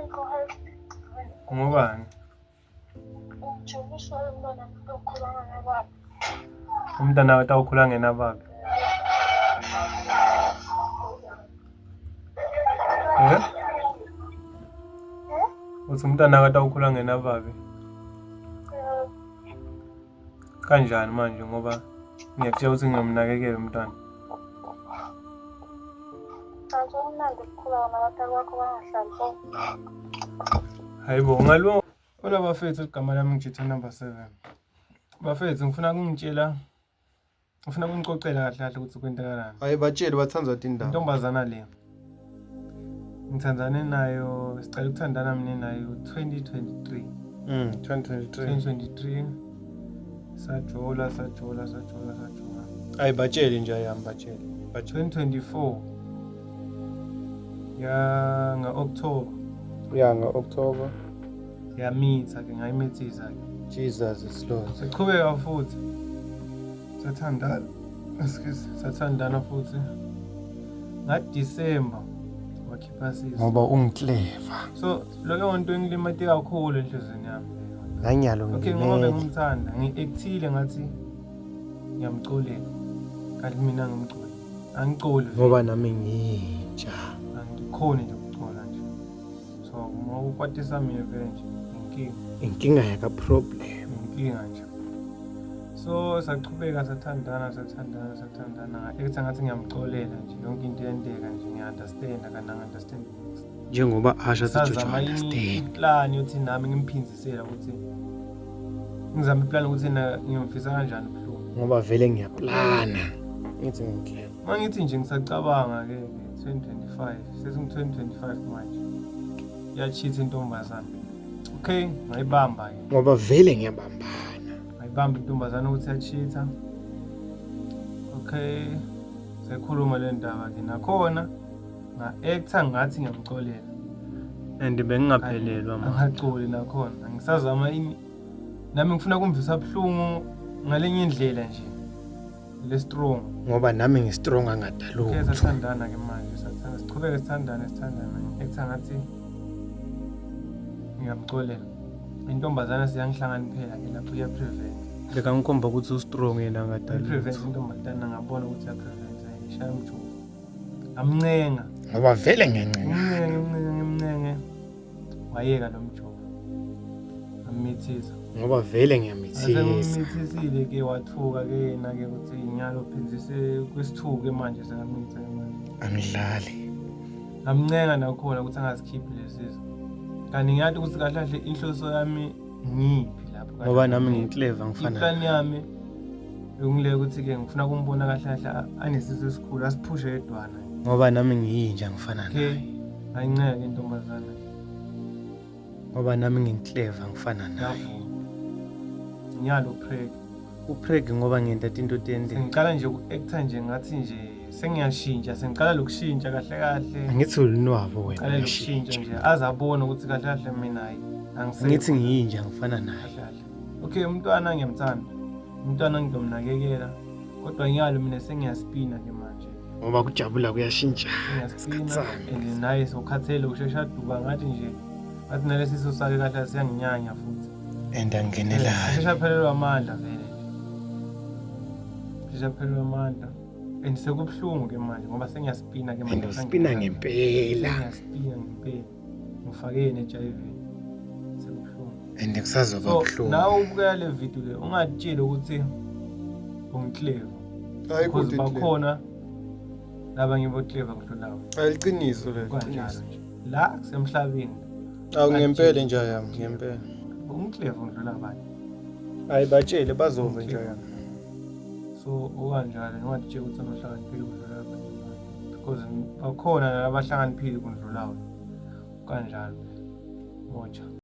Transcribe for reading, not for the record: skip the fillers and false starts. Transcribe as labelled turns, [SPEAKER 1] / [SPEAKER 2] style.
[SPEAKER 1] Angikho healthy.
[SPEAKER 2] Ngobani?
[SPEAKER 1] Ungijabulisa umntwana okhula nganababa.
[SPEAKER 2] Umntana atawukhula ngenababi. Eh? Uthi umntana akatawukhula ngenababi. Kanjani manje ngoba ngiyakutshela ukuthi ngiyomnakekela umntwana.
[SPEAKER 1] Cha, kumnandi ukukhula nabatali bakho bangahlali bonke.
[SPEAKER 2] Hayibo, ngalo Hola bafethu, igama lami ngijitha number 7. Bafethu ngifuna kungitshela ngifuna kunixoxela kahle kahle ukuthi kwenzakalani.
[SPEAKER 3] Hayi batshele bathandwa tindaba.
[SPEAKER 2] Intombazana le. Ngithandane nayo, sicela ukuthandana mina nayo 2023.
[SPEAKER 3] 2023.
[SPEAKER 2] 2023. Sajola, sajola, sajola, sajola.
[SPEAKER 3] Hayi batshele nje ayami batshele. Batshele.
[SPEAKER 2] 2024. Ya nga-October.
[SPEAKER 3] Ya nga-October.
[SPEAKER 2] Yamitha ke ngayimithisa ke.
[SPEAKER 3] Jesus is Lord.
[SPEAKER 2] Saqhubeka futhi. Sathandana. Excuse, sathandana futhi. Nga-December wakhipha sisi.
[SPEAKER 3] Ngoba ungiclever.
[SPEAKER 2] So leyo nto ingilimate kakhulu enhliziyweni yami leyo.
[SPEAKER 3] Nganyalo
[SPEAKER 2] Okay, ngoba
[SPEAKER 3] ngilimele.
[SPEAKER 2] bengimthanda, ngi-actile ngathi ngiyamcolela. Kanti mina ngimcoli. Angicoli vele.
[SPEAKER 3] Ngoba nami ngiyinja.
[SPEAKER 2] Angikhoni nje ukucola nje. So uma ukwatisa mina vele nje inkinga.
[SPEAKER 3] Inkinga yaka problem.
[SPEAKER 2] Inkinga nje. So saqhubeka sathandana sathandana sathandana nga-acta ngathi ngiyamcolela nje yonke into yenteka nje ngiya-understanda kanti angi-understand niks.
[SPEAKER 3] Njengoba asha sithi
[SPEAKER 2] Sazama
[SPEAKER 3] understand.
[SPEAKER 2] iplani yokuthi nami ngimphinzisela ukuthi ngizame iplani ukuthi yena ngiyomfisa kanjani ubuhlungu.
[SPEAKER 3] Ngoba vele ngiyaplana. Ngithi ngiclever.
[SPEAKER 2] Uma ngithi nje ngisacabanga-ke 2025 sesingu-2025 manje iyachitha intombazane. Okay, ngayibamba-ke.
[SPEAKER 3] Ngoba vele ngiyabambana.
[SPEAKER 2] Ngayibamba intombazane ukuthi iyachitha. Okay, sayikhuluma le ndaba-ke nakhona nga-acta ngathi ngiyamcolela.
[SPEAKER 3] And bengingaphelelwa manje.
[SPEAKER 2] Angacoli nakhona. Ngisazama ini nami ngifuna kumvisa buhlungu ngalenye indlela nje le strong.
[SPEAKER 3] Ngoba nami ngistrong
[SPEAKER 2] Okay,
[SPEAKER 3] angadalutho.
[SPEAKER 2] sathandana ke manje sathanda siqhubeke sithandane sithandane ngi-acta ngathi ngiyamcolela. Intombazana siyangihlakaniphela ke lapho iya-prevent.
[SPEAKER 3] Bekangikhomba ukuthi ustrong yena
[SPEAKER 2] Iya-prevent
[SPEAKER 3] angadalutho.
[SPEAKER 2] intombazana ngabona ukuthi iya-prevent ishaya umjovo. Ngamncenga.
[SPEAKER 3] Ngoba vele ngiyancenga.
[SPEAKER 2] Ngimncenge, ngimncenge, ngimncenge. Wayeka lo mjovo. Ngamithisa.
[SPEAKER 3] Ngoba vele ngiyamithisa.
[SPEAKER 2] Asemmithisile ke wathuka ke yena ke ukuthi inyalo phinzise kwisithuke manje sengamitha ke manje.
[SPEAKER 3] Angidlali.
[SPEAKER 2] Ngamncenga nakhona ukuthi angazikhiphi lesizo. Kanti ngiyathi ukuthi kahle kahle inhloso yami ngiphi lapho. Kahle
[SPEAKER 3] Ngoba nami
[SPEAKER 2] kahle.
[SPEAKER 3] ngiclever ngifana.
[SPEAKER 2] Iplan yami bekungile ukuthi ke ngifuna kumbona kahle kahle anesisu esikhulu asiphushe yedwana.
[SPEAKER 3] Ngoba nami ngiyinja ngifana
[SPEAKER 2] Okay.
[SPEAKER 3] naye.
[SPEAKER 2] Ayinceke intombazana.
[SPEAKER 3] Ngoba nami ngiclever ngifana naye.
[SPEAKER 2] Ngiyavuma. Ngiyalo preg.
[SPEAKER 3] Upreg ngoba ngenta tinto tende.
[SPEAKER 2] Sengiqala nje uku-acta nje ngathi nje sengiyashintsha sengiqala lokushintsha kahle kahle.
[SPEAKER 3] Angithi ulinwabo wena.
[SPEAKER 2] Qale lokushintsha nje aze abone ukuthi kahle kahle mina hayi angisekho.
[SPEAKER 3] Ngithi ngiyinja ngifana naye.
[SPEAKER 2] Kahle kahle. Okay, umntwana ngiyamthanda. Umntwana ngizomnakekela. Kodwa ngiyalo mina sengiyaspina ke manje.
[SPEAKER 3] Ngoba kujabula kuyashintsha.
[SPEAKER 2] Sengiyaspina
[SPEAKER 3] Sikhathana.
[SPEAKER 2] and naye sokhathele ushesha aduka ngathi nje ngathi nalesiso sakhe kahle siyanginyanya futhi.
[SPEAKER 3] And angenelani.
[SPEAKER 2] Shesha phelelwa amandla vele nje. Shesha phelelwa amandla. And sekubuhlungu ke manje ngoba sengiyaspina ke
[SPEAKER 3] And
[SPEAKER 2] manje.
[SPEAKER 3] uspina ngempela.
[SPEAKER 2] Sengiyaspina ngempela. Ngifake ne-HIV. Sekubuhlungu.
[SPEAKER 3] And kusazoba
[SPEAKER 2] So
[SPEAKER 3] buhlungu.
[SPEAKER 2] nawe ubukela le video le ungatsheli ukuthi ungiclever.
[SPEAKER 3] Hayi
[SPEAKER 2] Because
[SPEAKER 3] kude
[SPEAKER 2] bakhona laba ngibo clever kudlulawo.
[SPEAKER 3] Ayiqiniso le.
[SPEAKER 2] Kanjalo nje. La kusemhlabeni
[SPEAKER 3] Awu ngempela nje yami ngempela.
[SPEAKER 2] ungiclever undlula abanye.
[SPEAKER 3] Hayi batshele bazova nje yami.
[SPEAKER 2] So okanjalo ungatsheli ukuthi unohlakaniphile kudlula abanye abantu. Because bakhona nalabahlakaniphile kundlula wena. Kanjalo. Moja.